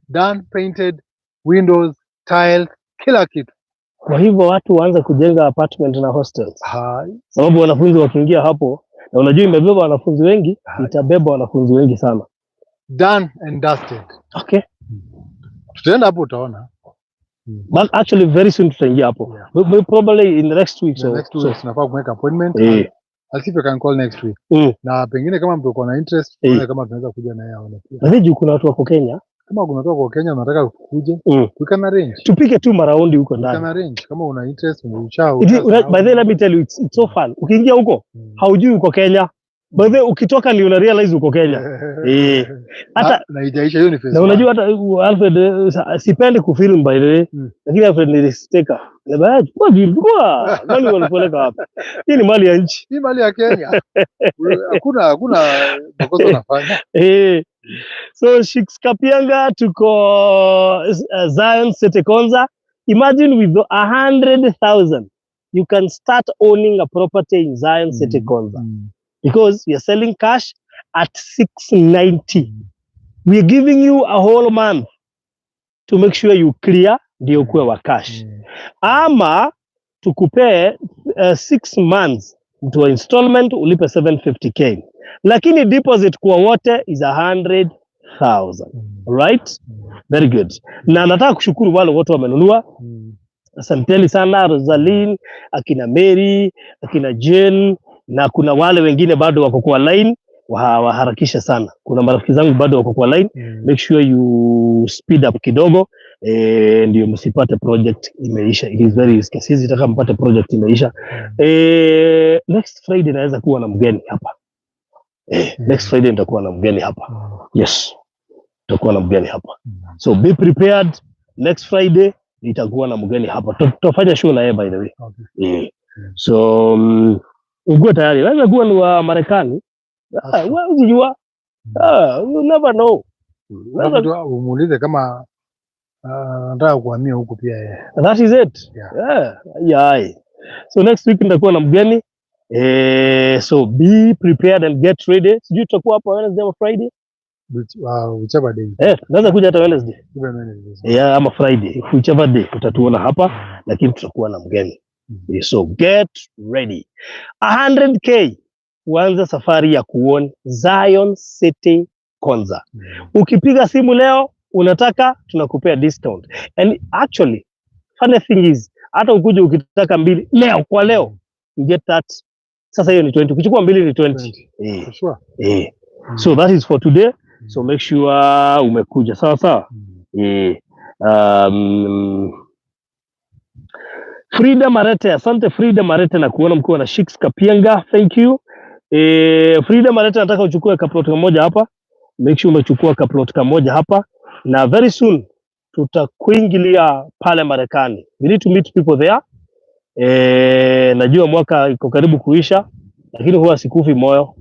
Done, painted, windows, tiles, kila kitu. Kwa hivyo watu waanze kujenga apartment na hostels, Hai. Sababu wanafunzi wakiingia hapo, na unajua imebeba wanafunzi wengi, Hai. Itabeba wanafunzi wengi sana. Done and dusted. Okay. Tutaenda hapo utaona. But actually very soon tutaingia hapo. Probably in the next week. The So, next two so. weeks tunafaa kumake appointment. I'll see if I can call next week. Na pengine kama mtu uko na interest, tuone kama tunaweza kuja naye aone pia. Na juu kuna watu wako Kenya. Kama kuna watu wako Kenya unataka kuje, we can arrange. Tupige tu maraundi huko We can ndani. Arrange. Kama una interest, umesha By the way, let me tell you, it's so fun. Ukiingia huko, haujui uko Kenya. By the way, ukitoka ndio una realize uko Kenya. Eh. Hata Na haijaisha, hiyo ni phase na one. Unajua hata Alfred, sipendi kufilm, by the way. Lakini Alfred nilisteka. Niambia, "Chukua bill, chukua. Nani walipeleka wapi? Hii ni mali ya nchi." Hii mali ya Kenya. Hakuna makosa unafanya. Eh. So Shiks Kapianga, tuko Zion City Konza. Imagine with 100,000 you can start owning a property in Zion City Konza because we are selling cash at 690. We are giving you a whole month to make sure you clear ndio kuwe wa cash. Ama tukupee 6 months mtu wa installment ulipe 750K. Lakini deposit kwa wote is 100,000. Right? Very good. Na nataka kushukuru wale wote wamenunua. Asanteni sana Rosaline, akina Mary, akina Jane na kuna wale wengine bado wako kwa line, waharakishe sana. Kuna marafiki zangu bado wako kwa line. Make sure you speed up kidogo, ndio msipate project imeisha. It is very risky. Sisi taka mpate project imeisha. Next Friday naweza kuwa na mgeni hapa. Next Friday nitakuwa na mgeni hapa. Yes. Nitakuwa na mgeni hapa. So be prepared. Next Friday nitakuwa na mgeni hapa. Tutafanya show na yeye, by the way. So ukuwe tayari. Naweza kuwa ni wa Marekani. Ah, wewe usijua. Ah, you never know. Alafu tu umuulize kama anataka kuhamia huku pia yeye. That is it. Yeah. Yeah. So next week nitakuwa na mgeni. So be prepared and get ready. Sijui tutakuwa hapa Wednesday ama Friday. Whichever day. Naweza kuja hata Wednesday. Even Wednesday. Yeah, ama Friday. Whichever day utatuona hapa, lakini tutakuwa na mgeni. So get ready. 100K kuanza safari ya kuown Zion City Konza. Ukipiga simu leo unataka, tunakupea discount. And actually, funny thing is, hata ukuja ukitaka mbili leo kwa leo, you get that. Sasa hiyo ni 20. Ukichukua mbili ni 20. 20. Eh, For sure. eh. So that is for today. So make sure umekuja. Sawa sawa. Eh. Frida Marete, asante Frida Marete na kuona mkiwa na Shiks Kapienga, thank you. Frida Marete, nataka uchukue kaplot kamoja hapa. Make sure umechukua kaplot kamoja hapa na very soon tutakuingilia pale Marekani. We need to meet people there. Najua mwaka iko karibu kuisha, lakini huwa sikufi moyo.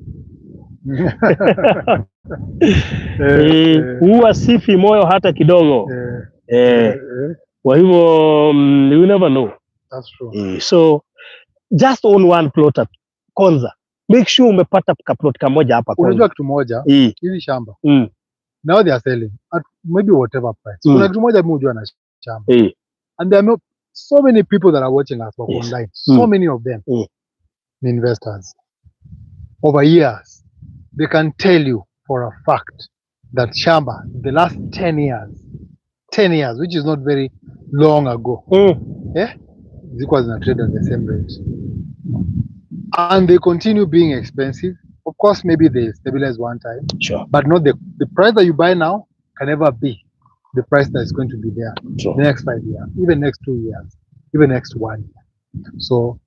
Huwa sifi moyo hata kidogo. Kwa hivyo you never know. That's true. So just own one plot at Konza. Make sure umepata kaplot kamoja hapa Konza. Unajua kitu moja, hizi shamba now they are selling at maybe whatever price. Kuna kitu moja mimi hujua na shamba. And there are so many people that are watching us wako online. So many of them ni investors. Over years, they can tell you for a fact that shamba, the last 10 years, 10 years, which is not very long ago, zilikuwa zina trade at the same rate. And they continue being expensive. Of course, maybe they stabilize one time, but not the price that you buy now can never be the price that is going to be there True. The next 5 years, even next 2 years, even next one year. So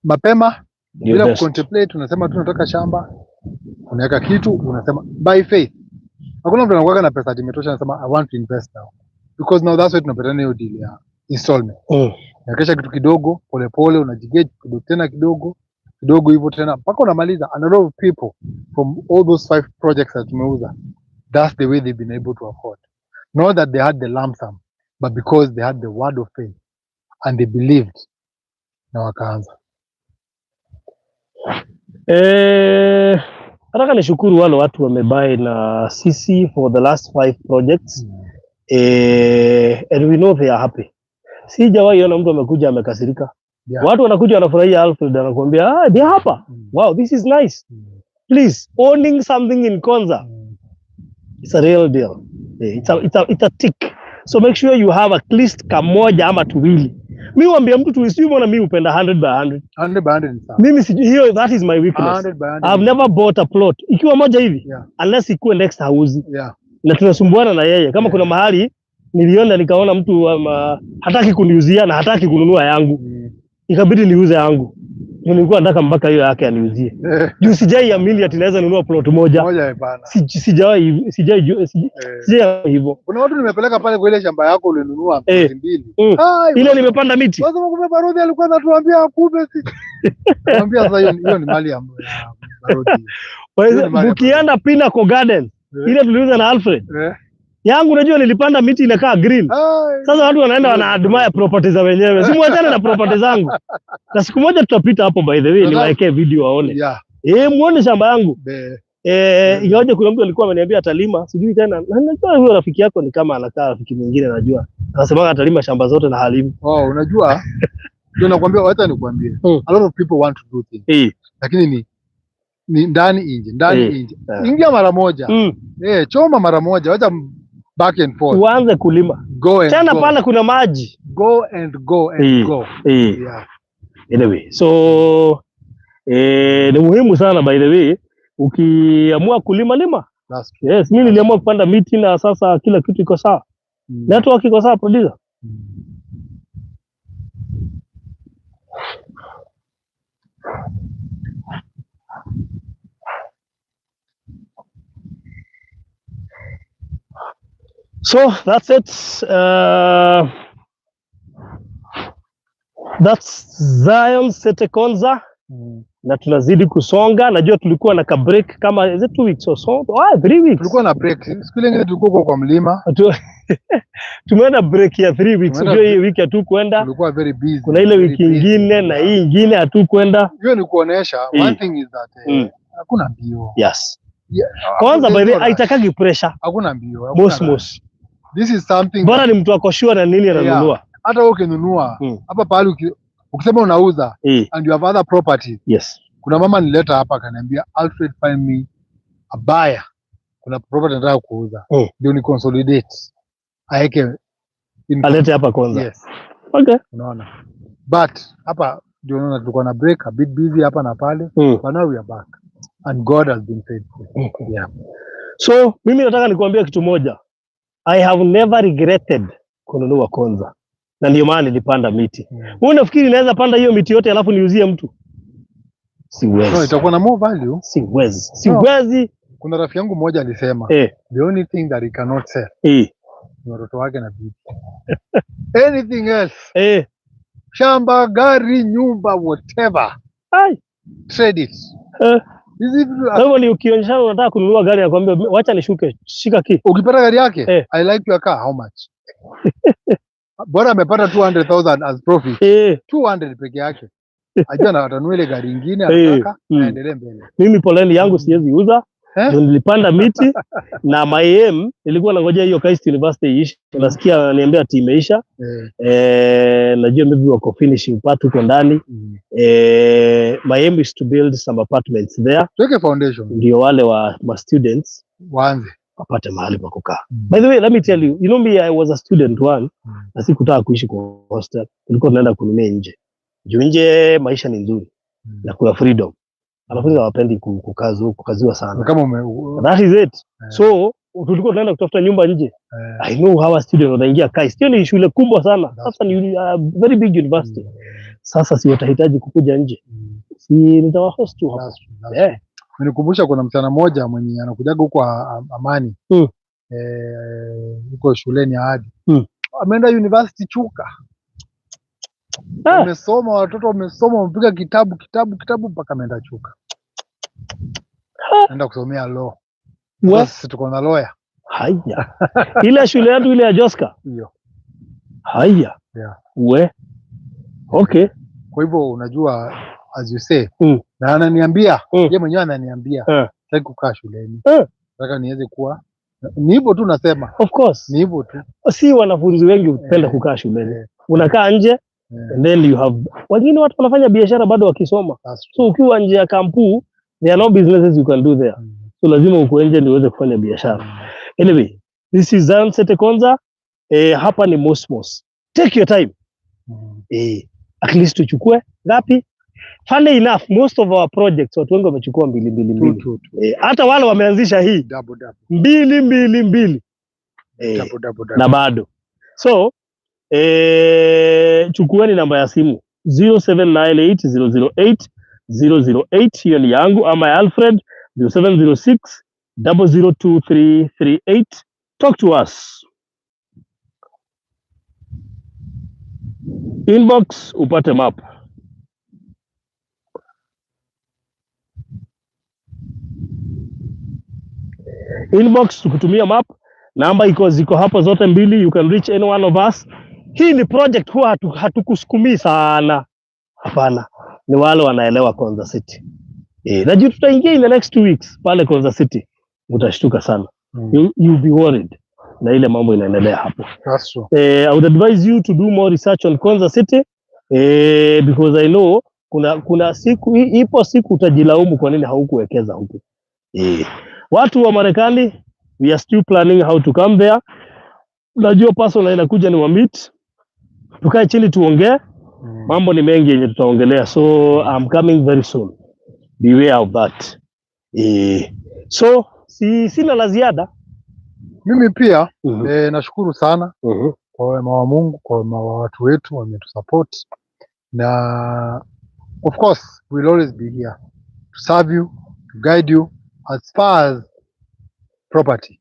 mapema Ndio bila best. Kucontemplate, unasema tu nataka shamba, unaweka kitu, unasema by faith. Hakuna mtu anakuwa na pesa ati imetosha, anasema, "I want to invest now," because now that's why tunapatana hiyo deal ya installment. Unawekesha kitu kidogo polepole, unajigauge kidogo tena kidogo kidogo hivyo tena mpaka unamaliza. And a lot of people from all those five projects that tumeuza, that's the way they've been able to afford. Not that they had the lump sum, but because they had the word of faith and they believed na wakaanza. Nataka nishukuru wale watu wamebuy na sisi for the last five projects. And we know they are happy. Sijawahi ona mtu amekuja amekasirika. Watu wanakuja wanafurahia. Alfred anakuambia, "Ah, they are hapa. Wow, this is nice." Please, owning something in Konza, it's a real deal. It's a tick. So make sure you have at least kamoja ama tuwili. Mi huambia mtu tu, sijui mbona mi hupenda 100 by 100. 100 by 100 ni sawa. Mimi sijui hiyo, that is my weakness. 100 by 100. I've never bought a plot ikiwa moja hivi unless ikuwe next hauzi na tunasumbuana na yeye kama kuna mahali niliona nikaona mtu hataki kuniuzia na hataki kununua yangu, ikabidi niuze yangu. Nilikuwa nataka mpaka hiyo yake aniuzie. Juu sijai amini ati naweza nunua plot moja. Moja hapana. Sijawahi sijai hivyo. Kuna watu nimepeleka pale kwa ile shamba yako ulinunua plot mbili. Ile nimepanda miti. Sasa kumbe Barodhi alikuwa anatuambia kumbe si. Anambia sasa hiyo ni mali ya Barodhi. Mkienda Pinnacle Garden ile tuliuza na Alfred. Yangu unajua nilipanda miti inakaa green. Sasa watu wanaenda wana admire property za wenyewe. Si muachane na property zangu. Na siku moja tutapita hapo, by the way, niwaekee video waone. Muone shamba yangu. Ingawaje kuna mtu alikuwa ameniambia atalima, sijui tena. Na najua huyo rafiki yako ni kama anakaa rafiki mwingine najua. Anasema atalima shamba zote na halimi. Oh, unajua? Ndio nakwambia, wacha nikwambie. A lot of people want to do things. Lakini ni ndani nje, ndani nje. Ingia mara moja. Choma mara moja, wacha back and forth. Uanze kulima. Go and tena go. Pale kuna maji. Go and go and go. Yeah. Anyway, so ni muhimu sana by the way, ukiamua kulima lima. Yes, mimi niliamua kupanda miti na sasa kila kitu iko sawa. Network iko sawa, producer. So that's it. That's Zion City Konza. Na tunazidi kusonga. Najua tulikuwa na ka break kama is it 2 weeks or so? 3 weeks. Tulikuwa na break. Siku ile nyingine tulikuwa kwa mlima. Tumeenda break ya 3 weeks. Unajua hii wiki hatukwenda. Tulikuwa very busy. Kuna ile wiki nyingine na hii nyingine hatukwenda. Hiyo ni kuonesha one thing is that hakuna mbio. Yes. Yeah. Kwanza by the way haitakagi pressure. Hakuna mbio. Mos. This is something. Bora ni mtu ako sure na nini ananunua. Hata wewe ukinunua hapa pahali ukisema unauza and you have other properties. Yes. Kuna mama nileta hapa akaniambia Alfred, find me a buyer. Kuna property nataka kuuza. Ndio ni consolidate. Aeke alete hapa kwanza. Yes. Okay. Unaona. But hapa ndio unaona tulikuwa na break, a bit busy hapa na pale. But now we are back. And God has been faithful. Yeah. So mimi nataka nikuambia kitu moja. I have never regretted kununua Konza. Na ndio maana nilipanda miti. Wewe unafikiri naweza panda hiyo miti yote alafu niuzie mtu? Siwezi. No, itakuwa na more value. Siwezi. Siwezi. No. Kuna rafiki yangu mmoja alisema, the only thing that he cannot sell ni watoto wake na bibi. Anything else. Shamba, gari, nyumba, whatever. Ai. Trade it. Kwa hivyo ni ukionyesha unataka kununua gari akwambia wacha nishuke, shika ki. Ukipata gari yake, I like your car, how much? Bora amepata 200,000 as profit. 200 peke yake. Ajua na atanunua ile gari nyingine anataka aendelee mbele. Mimi poleni yangu siwezi uza. Ndio nilipanda miti na my aim nilikuwa nangojea hiyo Christ University iishe. Nasikia ananiambia ati imeisha. Najua maybe wako finishing part huko ndani. My aim is to build some apartments there. Tuweke foundation. Ndio wale wa students waanze wapate mahali pa kukaa. By the way, let me tell you, you know me, I was a student one. Na sikutaka kuishi kwa hostel. Nilikuwa tunaenda kununua nje. Juu nje maisha ni nzuri. Na kuna freedom. Wanafunzi hawapendi kukaziwa sana. Kama that is it. So tulikuwa tunaenda kutafuta nyumba nje. I know how students wanaingia KAIST. Hiyo ni shule kubwa sana. Sasa ni very big university. Sasa si watahitaji kukuja nje. Si nitawahost tu hapo. Nikumbusha kuna msichana mmoja mwenye anakujaga huko Amani. Huko shuleni Ahadi. Ameenda university Chuka. Wamesoma, watoto wamesoma, wamepiga kitabu mpaka ameenda Chuka. Naenda kusomea law. Sasa tuko na lawyer. Haya. Ile shule yetu ile ya Joska. Hiyo. Haya. Yeah. We. Okay. Kwa hivyo unajua as you say, na ananiambia, yeye mwenyewe ananiambia, sitaki kukaa shuleni. Nataka niweze kuwa ni hivyo tu nasema. Of course. Ni hivyo tu. Si wanafunzi wengi hupenda kukaa shuleni. Unakaa nje and then you have wengine watu wanafanya biashara bado wakisoma. So ukiwa nje ya kampu, there are no businesses you can do there. So lazima uko nje ndio uweze kufanya biashara. Anyway, this is Zion City Konza. Hapa ni Mosmos. Take your time. At least tuchukue ngapi? Funny enough, most of our projects watu wengi wamechukua 2 2 2. Hata wale wameanzisha hii double double. 2 2 2. Double double double. Na bado. So chukueni namba ya simu. 0798 008 008, hiyo ni yangu, ama ya Alfred 0706 002338. Talk to us. Inbox upate map. Inbox tukutumia map, namba iko ziko hapo zote mbili, you can reach any one of us. Hii ni project huwa hatukusukumii sana, hapana, ni wale wanaelewa Konza City. Na juu tutaingia in the next 2 weeks pale Konza City, utashtuka sana. You'll be worried na ile mambo inaendelea hapo. That's true. I would advise you to do more research on Konza City, because I know kuna siku ipo siku utajilaumu kwa nini haukuwekeza huku. Watu wa Marekani, we are still planning how to come there. Najua personal inakuja ni wa meet, tukae chini tuongee. Mambo ni mengi yenye tutaongelea, so I'm coming very soon, beware of that. So sina la ziada. Mimi pia nashukuru sana kwa wema wa Mungu, kwa wema wa watu wetu wametusupport, na of course we'll always be here to serve you, to guide you as far as property.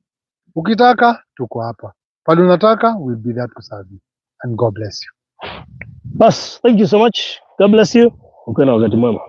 Ukitaka tuko hapa, pale unataka we'll be there to serve you, and God bless you. Bas, thank you so much. God bless you. Ukuwe na wakati mwema.